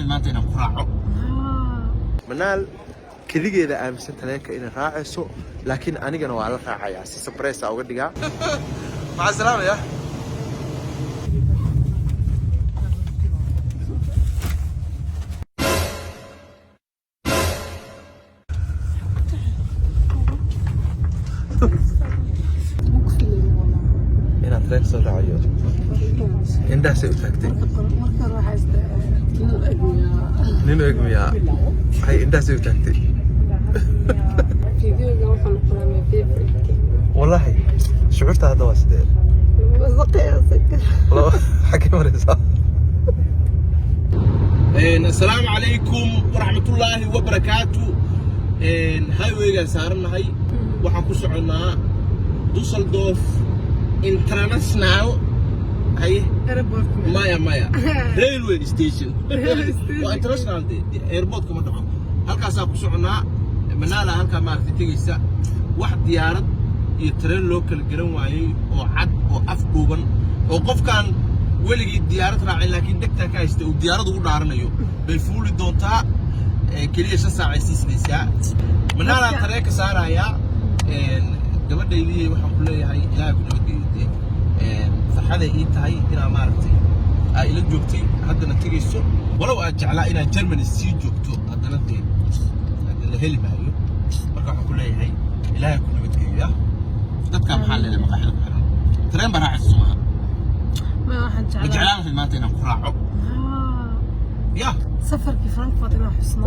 lahayd maanta inaan ku raaco? Manaal keligeeda aaminsan tareenka inay raacayso, laakiin anigana waa la raacayaa, si surprise uga dhigaa. Maxaa salaamaya? Inaan tareen soo raacayo indhahaasay u taagtay. Nin u egmiyaa hay, indhahaasay u taagtay. Videoga wuxuu noqonaa my favorite. Wallahi shucuurta hadda waa sidee? Ma qiyaasi karo. Xaggee maraysaa? Asalaamu calaykum waraxmatullaahi wabarakaatu. Highwaygaan saarannahay, waxaan ku soconnaa Dusseldorf International, haye. Airport. Maya, maya, railway station waa international de airport kama dhaco. Halkaasaa ku soconnaa. Manaala halkaa maaragtay tegaysa, wax diyaarad iyo tareen loo kala garan waayey oo cad oo af dhuuban oo qofkaan weligii diyaarad raacin laakiin degtaa ka haysta uu diyaarad ugu dhaaranayo bay fuuli doontaa. Keliya 5 saac ay siisinaysaa. Manaalaan tareenka saarayaa. Gabadhaydii waxaan ku leeyahay Ilaahay ku nabadgeeyo dee. Farxaday ii tahay inaa maaragtay aa ila joogtay, haddana tegayso, walow aad jeclaa inaad Germany sii joogto, haddana dee hadda la heli maayo. Marka waxaan ku leeyahay Ilaahay ku nabadgeeyo. Ya dadkaa maxaa leedahay maqaaxida ku xiran? Tareen baa raacaysa, soo maha? Ma waxaan Ma jeclaa. jeclaan lahayd maanta inaan ku raaco? Haa. Ya. Safarkii Frankfurt inaan xusno.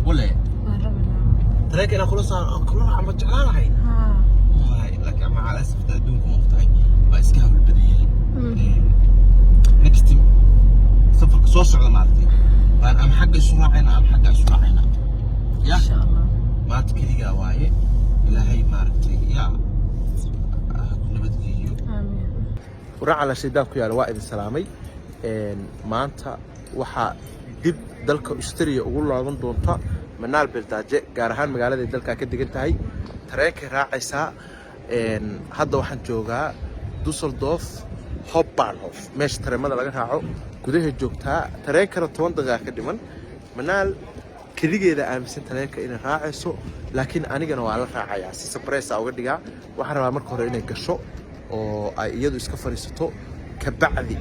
Wale. Waan rabi lahaa. Tareenka inaan kula saaro, kula raaco, ma jeclaan lahayd? Haa. Wallahi, laakiin maca alasaf adduunku ma ogtahay waa iska hawl badan yahay. Next time, safarka soo socda maaragtay baan ama xagga isu raacayna ama xagga isu raacayna ya. Insha Allah. Maanta keligaa waaye. Ilaahay maaragtay yaa ha ku nabadgeeyo. Aamiin. Waraaca la shaydaan ku yaala, waa idin salaamay. Maanta waxaa dib dalka Australia ugu laaban doonta Manaal Beeldaaje, gaar ahaan magaalada dalkaa ka degan tahay. Tareenkay raacaysaa. Hadda waxaan joogaa Dusseldorf Hauptbahnhof, meesha tareemada laga raaco. Gudahay joogtaa, tareenkana 10 daqiiqa ka dhiman. Manaal keligeeda aaminsan tareenka inay raacayso, laakiin anigana waa la raacayaa, si surprise uga dhigaa. Waxaan rabaa marka hore inay gasho oo ay iyadu iska fadhiisato, kabacdi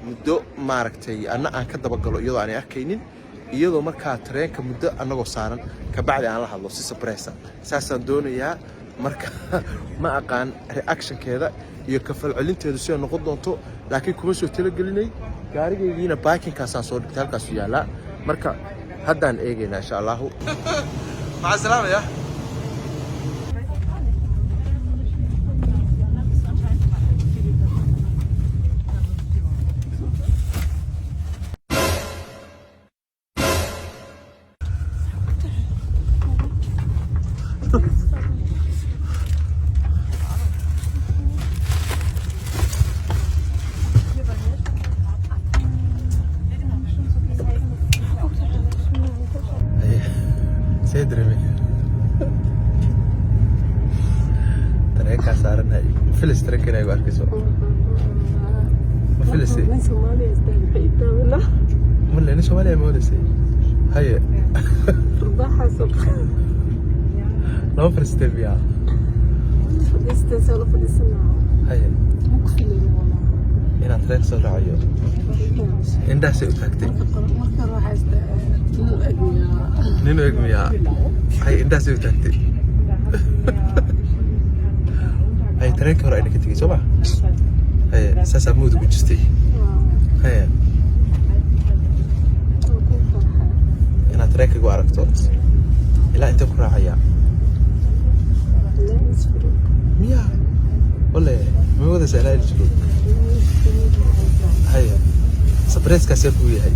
muddo maaragtay anna aan ka dabagalo iyadoo aanay arkaynin, iyadoo markaa tareenka muddo annagoo saaran, kabacdi aan la hadlo si surprise. Saasaan doonayaa. Marka ma aqaan reactionkeeda iyo kafalcelinteedu siday noqon doonto, laakiin kuma soo talagelinay. Gaarigaygiina parkingkaasaan soo dhigtay, halkaasu yaallaa. Marka haddaan eegaynaa, insha Allahu. Maxaa salaamaya? See dareemay tareenkaa saaranahay? Ma filis tareenka inay igu arkayso? Ma filisay? Nin Soomaaliya istaa maxay taabanaa? Male nin Soomaaliya moodaysay, haye. Rubaaxaas. Lama fariistay miyaa? Fadhiistay, soo la fadhiisanaa. Haye. Ma ku filaynin wallahi. Inaan tareen soo raacayo indhahaasay u taagtay. Marka hore waxaa istaa nin u egmiyaa. Nin u egmiyaa hay, indhahaasay u taagtay. Hay, tareenkii hore ayna ka tegey, soo ma? Haye, saasaa mood ugu jirtay, haye. Inaad tareenka igu aragto ilaa intee ku raacayaa miyaa? Wale ma wadaysaa ilaa Innsbruck? Haye, surprisekaasee kuu yahay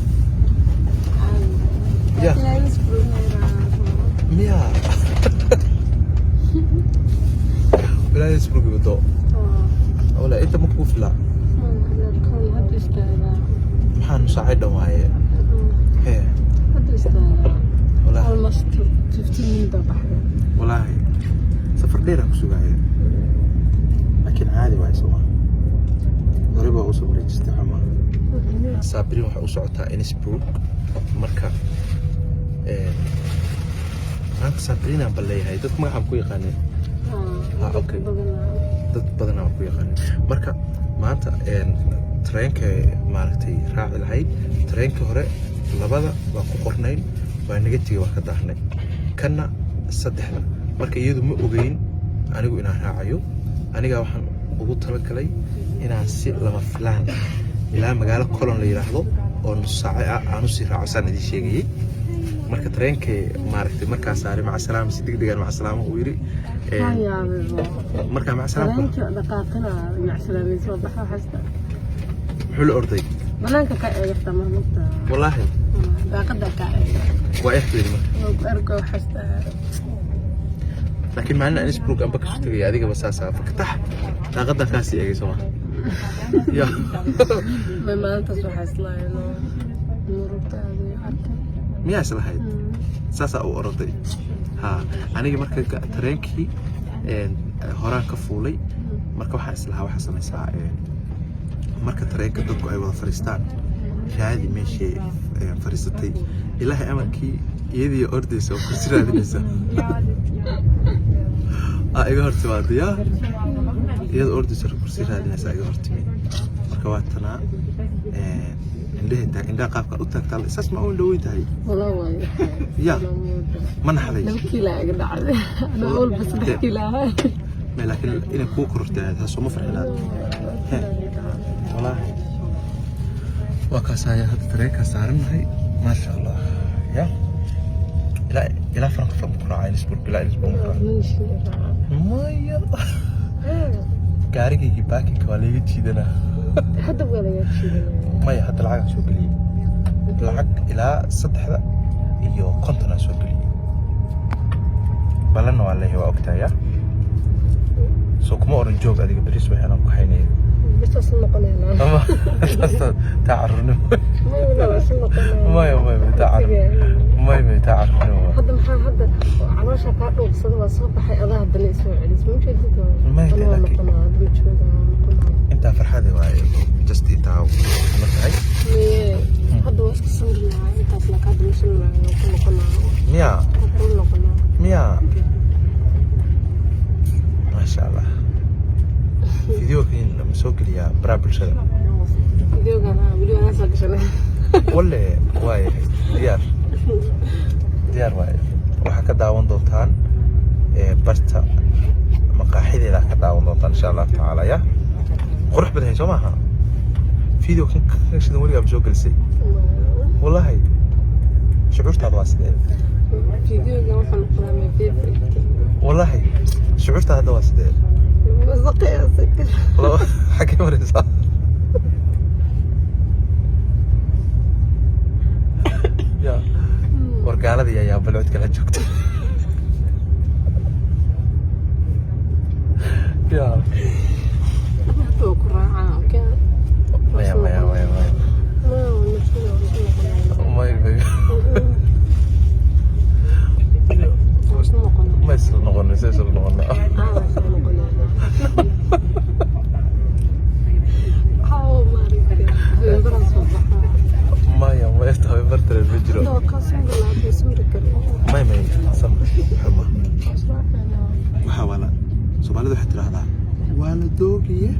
ya miya? Ilaa Innsbruck wado? Wale inta ma kugu filaa? Maxaa nusaacay dhan waaye hee. Walahi. Almost 15 minutes baa baxday. Walaahi safar dheer aan ku sugaaya, laakiin caadi waaye, soo ma? Hore baa usoo wareejistay xuma. Saabiriin waxay u socotaa Innsbruck. Marka maanta Saabiriinaan ba leeyahay, dadku magacaan ku yaqaaneen. Ah, okay. Dad badanaa ku yaqaaneen. Marka maanta tareenka maaragtay raaci lahayd, tareenka hore labada waa ku qornayn, waa naga tegey, waa ka daahnay. Kanna saddexda. Marka iyadu ma ogeyn anigu inaan raacayo. Aniga waxaan ugu talagalay inaan si lama filaan ah ilaa magaalo Köln la yidhaahdo oo nus saace ah aan usii raaco, saan idiin sheegayay. Marka tareenkay maaragtay markaa saaray, maca salaama, si degdegaan maca salaama uu yidhi. Waa yaabay. Markaa maca salaamka. Tareenkii dhaqaaqina macsalaamaysa waa baxa xasta. Muxuu la orday? Banaanka ka eegta marmugta. Wallaahi. Daaqada ka eega. Waa erkeedi marka. Waa ku arko xasta. Laakiin maalin aan Innsbruck anba kasoo tegaya, adigaba saasaa fakatax daaqadaa kaasii eegay, soo ma ya? Ma maalintaas waxaa islaayno murugta adiga arkay. Miyaa islahayd saasaa u oroday? Ha, aniga marka tareenkii horaan ka fuulay. Marka waxaan islahaa waxaa samaysaa, marka tareenka dadku ay wada fadhiistaan, raadi meeshii fadhiisatay. Ilaahay amarkii, iyadii ordaysa oo kursi raadinaysa aa iga hor timaada. Ya, iyada ordaysa kursi raadinaysa iga hor timi. Marka waa tanaa indhehe taag, indhaha qaabka u taagtaa, saas ma u indhaweyn tahay? Walaa waayo. Ya, ma naxday? 2 kiila iga dhacday, anaa walba 3 kiila ahay. Ma laakiin inay kuu korortay taas ma farxinaad? Walaahi waa kaas ayaa hadda tareenkaa saarannahay, maasha Allah. Ya, ilaa Frankfurt ku raacay, Innsbruck, ilaa Innsbruck ku raacay. Maya, gaarigaygii parkingka waa layga jiidanaa. Hadda waa laga jiidanaya. Maya, hadda lacagaan soo geliyey, lacag ilaa 3:50 aan soo geliyey. Ballanna waa leeyahay, waa ogtahay. Ya, soo kuma oran joog adiga, beris waxaan ku haynaya. Bas noqonaynaa. Ama taa carruurnimo. Maya, waa isla noqonaynaa. Maya, maya, maya, taa carruur, maya, maya, taa carruurnimo. Hadda maxaa hadda caloosha kaa dhuuqsada, waa soo baxay, adaa haddana isoo celis, ma ujeedid? Maya, Anaa laakiin- noqonaa, hadda ma joogaa, waa noqonaa. Intaa farxade waaye, just intaa ma tahay. Maye, hadda waa iska samri lahaa intaas, laakiin hadda ma samraayo, waa ku noqonaa. Miya? Waa ku noqonaa. Miya? Maasha Allah, videokan ma soo geliyaa baraha bulshada? Videogan haa, weli anaa soo gashanay. Walle waayahay, diyaar, diyaar waaye. Waxaa ka daawan doontaan barta maqaaxideeda ka daawan doontaan, insha Allahu tacaala. Ya, qurux badan yahay, soo maaha? Video kan kan shidan weligaa ma soo gelisay? Wallahi, shucuurtaada waa sidee? Videogan wuxuu noqonaa my favorite. Wallahi, shucuurtaada hadda waa sidee? Ma qiyaasi karo. Laba xaggee maraysaa? Ya, war gaaladii ayaa balcod kala joogta. Ya. Hadda waa ku raacaa, okay? Maya, maya, maya, maya. Ma ma jooga, waa isla noqonaa. Maya, maya. Waa isla noqonaa. Ma isla noqono, isla noqono. Ah, waa isla noqonaa. Caawa maaragtay habeen soo baxaa. Maya, maya, tababar tareen ma jiro. Hadda waa kaa soo galaa, hadda samri karo. Maya, maya, samir xuma. Waa isla raacaynaa. Waxaa waa la Soomaalida waxay tidhaahdaa waa la doogiye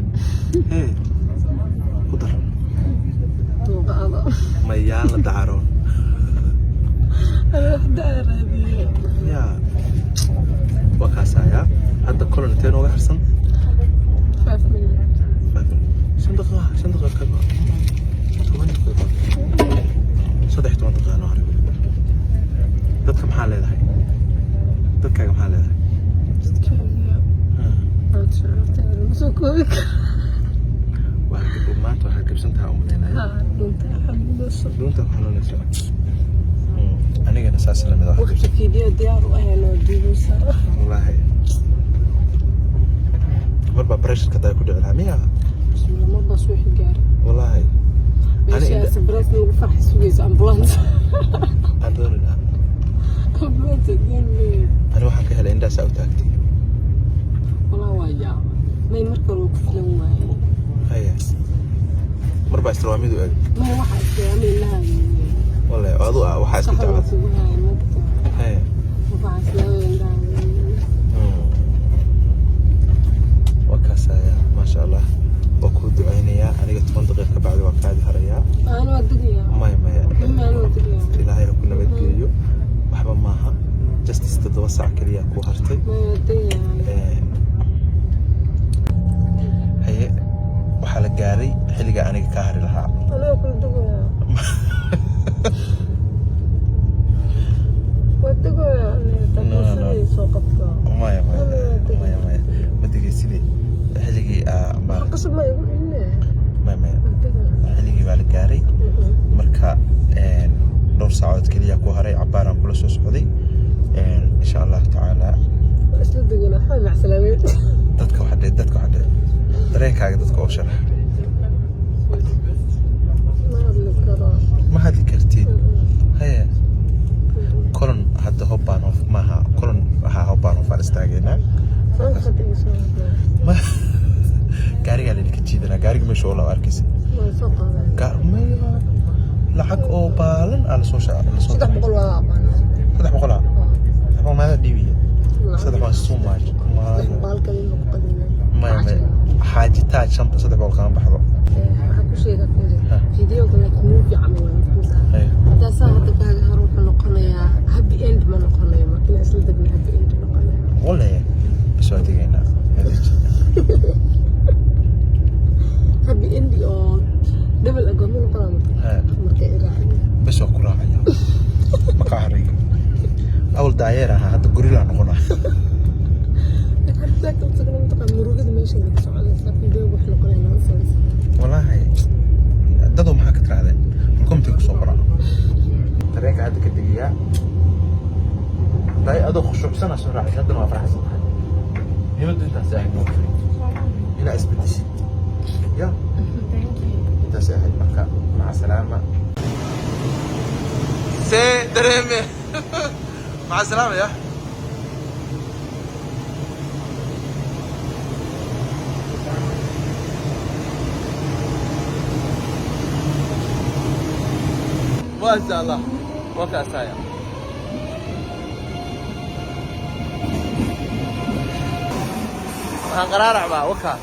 hee ku dar. Duuqaada. Mayaa la dacaroon. Ana wax daa raadiye. Ya, waa kaasayaa. Hadda Köln intee nooga harsan? 5 minutes. 5 daqiiqa, 5 daqiiqa ka 10 daqiiqo, 13 daqiiqa noo haray. Dadka maxaa leedahay? Dadkaaga maxaa leedahay? Dadkayga aan shucuurtayda lama soo koobi karo. Maanta waxaad gabsan tahay umaleynaya. Haa, dhunta alxamdulillah. Dhuunta ku xanuunaysa. Anigana saas lamid ah. Waqti video diyaar u ahayn oo duubeysa. Wallaahi, mar baa pressureka daa ku dhici lahaa miya? Bismillah, mar baa suuxi gaaray. Wallaahi. Meesha surprise lagu farxi sugayso, ambulance. Aan dooni lahaa. Ambulance dooni. Ani waxaan ka helay indhaasaa u taagtay. Walaa waa yaaba may marka hore waa ku filan waaye. Haya. Mar baa isla waa mid u eg. Ma waxa islaamay lahayn. Wallahi adu ah waxaa iska Saxda jeclaa. Kugu haaya mogta. Haye. Waxa islaamay lahayn. Waa kaasaya, maasha Allah, waa kuu ducaynayaa. Aniga 10 daqiiq ka bacdi waa kaadi harayaa. Aan waa degayaa. Maya, maya. Ma aan waa degayaa. Ilaahay ha ku nabadgeeyo. Waxba maaha, justice 7 saac keliya ku hartay. Ma waa degayaa. Haye, waxaa la gaaray xilliga aniga kaa hari lahaa. Anoo kula degayaa. Waa degayaa. No, no. Aniga soo qabtaa. Maya, maya, maya, maya, ma degeysidee xilligii Qasab ma igu celinaya. Maya, maya. Waa degayaa. Xilligii baa la gaaray. Marka dhowr saacadood keliya ku haray, cabaaraan kula soo socday. Insha Allahu tacaala. Waa isla deganaa. Waxaa macsalaameen. Dadka waxa dhe, dadka waxa dhe, dareenkaaga dadka oo sharax. Ma hadli karo. Ma hadli kartid? Haye, Köln hadda Hauptbahnhof maaha, Köln waxaa Hauptbahnhof aan istaageynaa. Frankfurt igu soo hadlaa. Gaarigaa laydinka jiidanaa, gaariga meesha oo laba arkaysa. Waa soo qaaday. Maya, lacag oo baalan aa lasoo lasoo 300 waa aqaanaa. 300 ah? 300 maadaa dhiibiya? 300 is too much. 600 kale lagu qadinaa. Maya, maya, xaaji taaj shanta 300 kama baxdo. Waxaa ku sheegaa, fiiri, videoga laakiin movie camal waa mafhuumsa. Haye. Haddaa saa hadda kaaga hor wuxuu noqonayaa happy end ma noqonayo. Marka inaan isla degna happy end noqonayo. Wallahi bas waa tegaynaa. Happy end oo double agoon ma noqonaa marka. Haye. Marka i raacin. Bas waa ku raacaya, ma kaa harayo. Awal daayeer ahaa, hadda gorilla noqonaa. Hadda kala tagna mataqaan murugada meesha ka socdaysa, videoga wuxuu noqonayaa nonsense. Wallaahi dadu maxaa ka tirahdeen? Comment kusoo qora. Tareenka hadda ka degayaa day adoo khushuucsana soo raacay, haddana waa faraxsan tahay. Muhiimaddu intaas ahayd, moogtay inaa isbedeshid ya, intaas ahayd. Marka maca salaama. See dareeme? Maca salaama ya. Maasha Allah, waa kaasaya. Waxaan qaraarac baa wakaa.